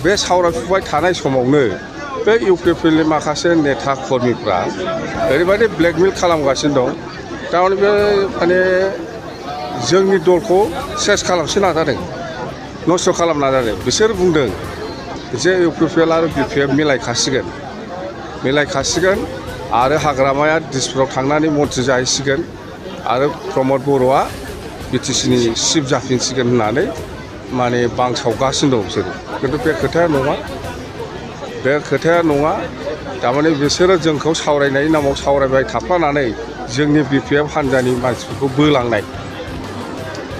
बे सावरायफुबाय थानाय समावनो बे इउपिपिएलनि माखासे नेता कर्मिफ्रा ओरैबायदि ब्लेकमेल खालामगासिनो दं थारमाने बे माने जोंनि दलखौ सेस खालामनो नाजादों नस्थ' खालामनो नाजादों बिसोर बुंदों जे इउपिपिएल आरो बिपिएफ मिलायखासिगोन आरो हाग्रामाया दिसपुराव थांनानै मन्थ्रि जाहैसिगोन आरो प्रमद बर'आ बिटिसिनि चिफ जाफिनसिगोन होननानै माने बांसावगासिनो दं बिसोरो खिन्थु बे खोथाया नङा थारमाने बिसोरो जोंखौ सावरायनायनि नामाव सावरायबाय थाफ्लानानै जोंनि बिपिएफ हान्जानि मानसिफोरखौ बोलांनाय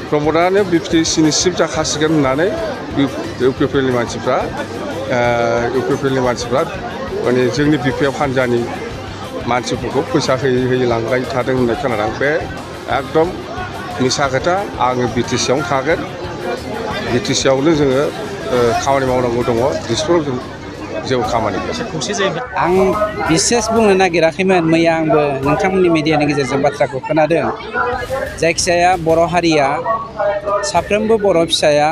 प्रमदानो बिटिसिनि चिफ जाखासिगोन होननानै इउपिपिएलनि मानसिफ्रा माने जोंनि बिपिएफ हान्जानि मानसिफोरखौ फैसा होयै लांबाय थादों होननाय खोनादों बे एकदम मिसा खोथा आङो बिटिसियावनो थागोन बिटिसियावनो जोङो खामानि मावनांगौ दङ दिसपुराव जों जेबो खामानि आं बिसेस बुंनो नागिराखैमोन मैया आंबो नोंथांमोननि मिडियानि गेजेरजों बाथ्राखौ खोनादों जायखिजाया बर' हारिया साफ्रोमबो बर' फिसाया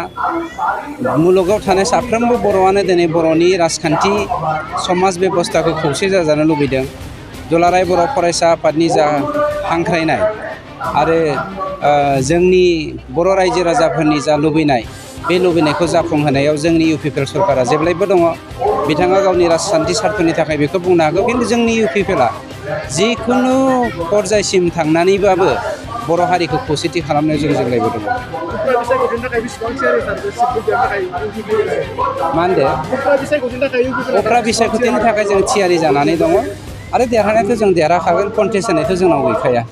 मुलुगाव थानाय साफ्रोमबो बर'आनो दिनै बर'नि राजखान्थि समाज बेबस्थाखौ खौसे जाजानो लुबैदों दुलाराय बर' फरायसा आफादनि जा हांख्रायनाय आरो जोंनि बर' रायजो राजाफोरनि जा लुबैनाय बे लुबैनायखौ जाफुंहोनायाव जोंनि इउपिपिएल सरकारा जेब्लायबो दङ बिथाङा गावनि राजखान्थि सार्थनि थाखाय बेखौ बुंनो हागौ खिन्थु जोंनि इउपिपिएलआ जिखुनु पर्यायसिम थांनानैबाबो बर' हारिखौ खौसेथि खालामनायाव जों जेब्लायबो दङ मा होनदों उफ्रा बिसायख'थिनि थाखाय जों थियारि जानानै दङ आरो देरहानायाथ' जों देरहाखागोन कन्टेस्ट होनायथ' जोंनाव गैखाया